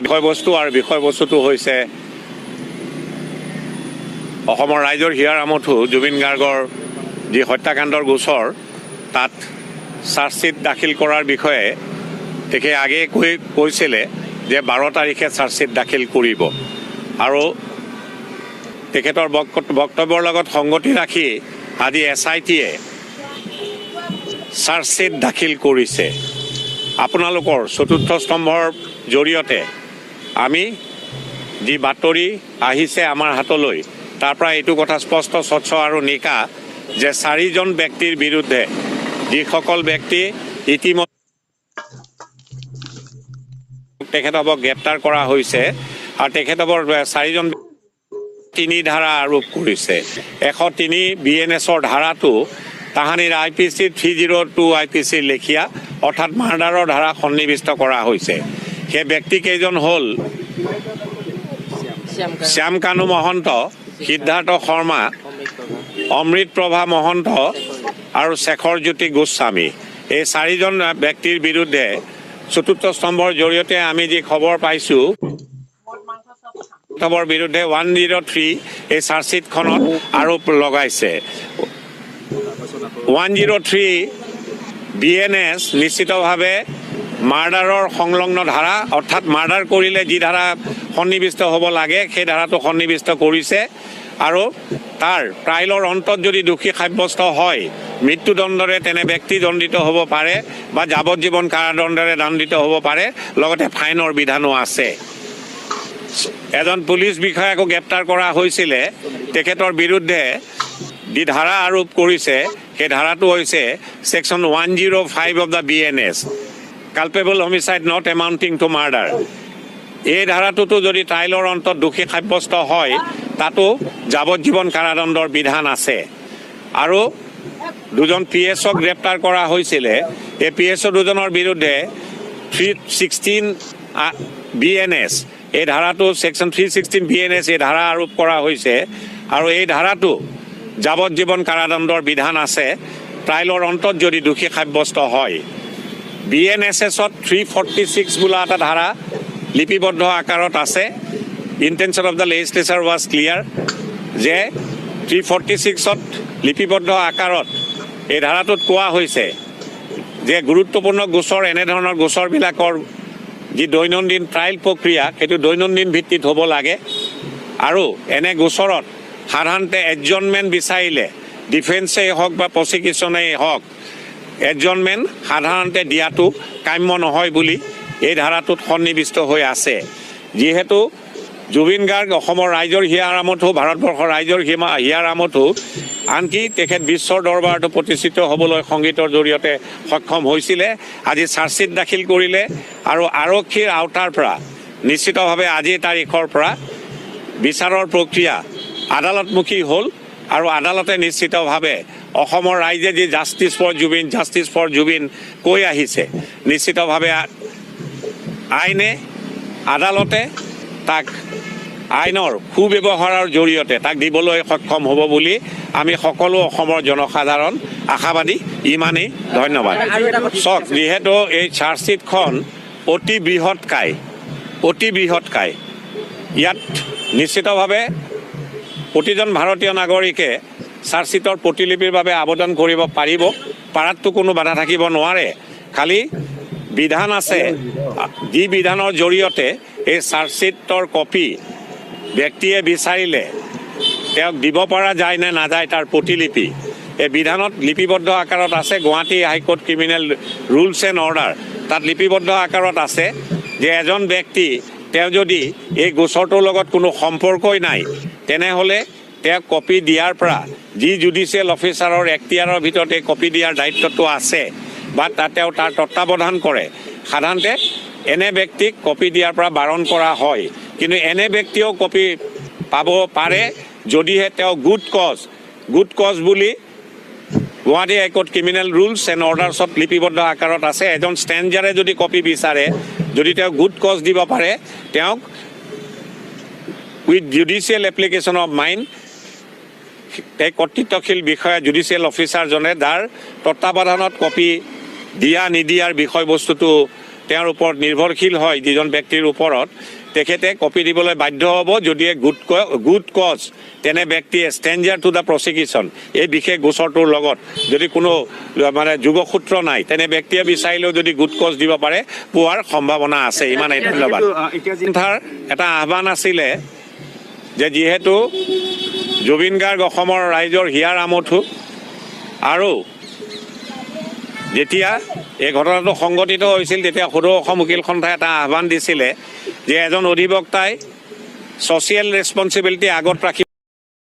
বিষয়বস্তু আৰু বিষয়বস্তুটো হৈছে অসমৰ ৰাইজৰ হিয়াৰ আমঠু জুবিন গাৰ্গৰ যি হত্যাকাণ্ডৰ গোচৰ, তাত চাৰ্জশ্বীট দাখিল কৰাৰ বিষয়ে তেখেতে আগেয়ে কৈছিলে যে 12 তাৰিখে চাৰ্জশ্বীট দাখিল কৰিব আৰু তেখেতৰ বক্তব্যৰ লগত সংগতি ৰাখি আজি এছ I টিয়ে চাৰ্জশ্বীট দাখিল কৰিছে। আপোনালোকৰ চতুৰ্থ স্তম্ভৰ জৰিয়তে আমি যি বাতৰি আহিছে আমাৰ হাতলৈ, তাৰ পৰা এইটো কথা স্পষ্ট, স্বচ্ছ আৰু নিকা যে চাৰিজন ব্যক্তিৰ বিৰুদ্ধে, যিসকল ব্যক্তি ইতিমধ্যে তেখেতক গ্ৰেপ্তাৰ কৰা হৈছে আৰু তেখেতৰ চাৰিজন তিনি ধাৰা আৰোপ কৰিছে। 103 বি এন এছৰ ধাৰাটো তাহানিৰ আই পি চি 302 আই পি চিৰ লেখীয়া, অৰ্থাৎ মাৰ্ডাৰৰ ধাৰা সন্নিৱিষ্ট কৰা হৈছে। সেই ব্যক্তিকেইজন হ'ল শ্যাম কানু মহন্ত, সিদ্ধাৰ্থ শৰ্মা, অমৃত প্ৰভা মহন্ত আৰু শেখৰ জ্যোতি গোস্বামী। এই চাৰিজন ব্যক্তিৰ বিৰুদ্ধে চতুৰ্থ স্তম্ভৰ জৰিয়তে আমি যি খবৰ পাইছোঁ, বিৰুদ্ধে 103 এই চাৰ্জশ্বীটখনত আৰোপ লগাইছে। 103 বি এন এছ নিশ্চিতভাৱে মাৰ্ডাৰৰ সংলগ্ন ধাৰা, অৰ্থাৎ মাৰ্ডাৰ কৰিলে যি ধাৰা সন্নিৱিষ্ট হ'ব লাগে সেই ধাৰাটো সন্নিৱিষ্ট কৰিছে আৰু তাৰ ট্ৰাইলৰ অন্তত যদি দোষী সাব্যস্ত হয়, মৃত্যুদণ্ডৰে তেনে ব্যক্তি দণ্ডিত হ'ব পাৰে বা যাৱজ্জীৱন কাৰাদণ্ডৰে দণ্ডিত হ'ব পাৰে, লগতে ফাইনৰ বিধানো আছে। এজন পুলিচ বিষয়াকো গ্ৰেপ্তাৰ কৰা হৈছিলে, তেখেতৰ বিৰুদ্ধে যি ধাৰা আৰোপ কৰিছে সেই ধাৰাটো হৈছে section 105 of the BNS, culpable homicide not amounting to murder। এই ধাৰাটোতো যদি ট্ৰাইলৰ অন্তত দোষী সাব্যস্ত হয়, তাতো যাৱজ্জীৱন কাৰাদণ্ডৰ বিধান আছে। আৰু দুজন পি এছক গ্ৰেপ্তাৰ কৰা হৈছিলে, এই পি এছ অ' দুজনৰ বিৰুদ্ধে 316 বিএনএছ, এই ধাৰাটো ছেকশ্যন 316 বিএনএছ, এই ধাৰা আৰোপ কৰা হৈছে আৰু এই ধাৰাটো যাৱজ্জীৱন কাৰাদণ্ডৰ বিধান আছে ট্ৰাইলৰ অন্তত যদি দোষী সাব্যস্ত হয়। বি এন এছ এছত 346 বোলা এটা ধাৰা লিপিবদ্ধ আকাৰত আছে। Intention of the legislature was clear যে 346ত লিপিবদ্ধ আকাৰত এই ধাৰাটোত কোৱা হৈছে যে গুৰুত্বপূৰ্ণ গোচৰ, এনেধৰণৰ গোচৰবিলাকৰ যি দৈনন্দিন ট্ৰাইল প্ৰক্ৰিয়া, সেইটো দৈনন্দিন ভিত্তিত হ'ব লাগে আৰু এনে গোচৰত সাধাৰণতে এডজৰ্ণমেণ্ট বিচাৰিলে ডিফেন্সেই হওক বা প্ৰচিকিউশ্যনেই হওক, এডজৰ্ণমেণ্ট সাধাৰণতে দিয়াটো কাম্য নহয় বুলি এই ধাৰাটোত সন্নিৱিষ্ট হৈ আছে। যিহেতু জুবিন গাৰ্গ অসমৰ ৰাইজৰ হিয়াৰ আমঠু, ভাৰতবৰ্ষৰ ৰাইজৰ হিয়াৰ আমঠু, আনকি তেখেত বিশ্বৰ দৰবাৰতো প্ৰতিষ্ঠিত হ'বলৈ সংগীতৰ জৰিয়তে সক্ষম হৈছিলে, আজি চাৰ্জশ্বীট দাখিল কৰিলে আৰু আৰক্ষীৰ আওতাৰ পৰা নিশ্চিতভাৱে আজিৰ তাৰিখৰ পৰা বিচাৰৰ প্ৰক্ৰিয়া আদালতমুখী হ'ল আৰু আদালতে নিশ্চিতভাৱে অসমৰ ৰাইজে যি "Justice for Zubeen, justice for Zubeen" কৈ আহিছে, নিশ্চিতভাৱে আইনে, আদালতে তাক আইনৰ সুব্যৱহাৰৰ জৰিয়তে তাক দিবলৈ সক্ষম হ'ব বুলি আমি সকলো অসমৰ জনসাধাৰণ আশাবাদী। ইমানেই, ধন্যবাদ। চাওক, যিহেতু এই চাৰ্জশ্বীটখন অতি বৃহৎকায়, অতি বৃহৎকায়, ইয়াত নিশ্চিতভাৱে প্ৰতিজন ভাৰতীয় নাগৰিকে চাৰ্জশ্বীটৰ প্ৰতিলিপিৰ বাবে আবেদন কৰিব পাৰিব। পাৰাততো কোনো বাধা থাকিব নোৱাৰে। খালি বিধান আছে, যি বিধানৰ জৰিয়তে এই চাৰ্জশ্বীটৰ কপি ব্যক্তিয়ে বিচাৰিলে তেওঁক দিব পৰা যায় নে নাযায় তাৰ প্ৰতিলিপি, এই বিধানত লিপিবদ্ধ আকাৰত আছে। Guwahati High Court Criminal Rules and Order, তাত লিপিবদ্ধ আকাৰত আছে যে এজন ব্যক্তি, তেওঁ যদি এই গোচৰটোৰ লগত কোনো সম্পৰ্কই নাই, তেনেহ'লে তেওঁক কপি দিয়াৰ পৰা যি জুডিচিয়েল অফিচাৰৰ এক্তিয়াৰৰ ভিতৰত এই কপি দিয়াৰ দায়িত্বটো আছে বা তাত তেওঁ তাৰ তত্বাৱধান কৰে, সাধাৰণতে এনে ব্যক্তিক কপি দিয়াৰ পৰা বাৰণ কৰা হয়। কিন্তু এনে ব্যক্তিয়েও কপি পাব পাৰে যদিহে তেওঁ গুড কজ, গুড কজ বুলি Guwahati High Court Criminal Rules and অৰ্ডাৰ্ছত লিপিবদ্ধ আকাৰত আছে। এজন ষ্ট্ৰেঞ্জাৰে যদি কপি বিচাৰে, যদি তেওঁ গুড কজ দিব পাৰে, তেওঁক with judicial application of mind এই কৰ্তৃত্বশীল বিষয়া, জুডিচিয়েল অফিচাৰজনে, যাৰ তত্বাৱধানত কপি দিয়া নিদিয়াৰ বিষয়বস্তুটো তেওঁৰ ওপৰত নিৰ্ভৰশীল হয়, যিজন ব্যক্তিৰ ওপৰত, তেখেতে কপি দিবলৈ বাধ্য হ'ব, যদিহে গুড কজ তেনে ব্যক্তিয়ে ষ্ট্ৰেঞ্জাৰ টু the prosecution, এই বিশেষ গোচৰটোৰ লগত যদি কোনো মানে যোগসূত্ৰ নাই, তেনে ব্যক্তিয়ে বিচাৰিলেও যদি গুড কজ দিব পাৰে, পোৱাৰ সম্ভাৱনা আছে। ইমানেই, ধন্যবাদ। সন্থাৰ এটা আহ্বান আছিলে যে যিহেতু জুবিন গাৰ্গ অসমৰ ৰাইজৰ হিয়াৰ আমঠু আৰু যেতিয়া এই ঘটনাটো সংঘটিত হৈছিল, তেতিয়া সদৌ অসম উকিল সন্থাই এটা আহ্বান দিছিলে যে এজন অধিবক্তাই ছ'চিয়েল ৰেচপনচিবিলিটি আগত ৰাখি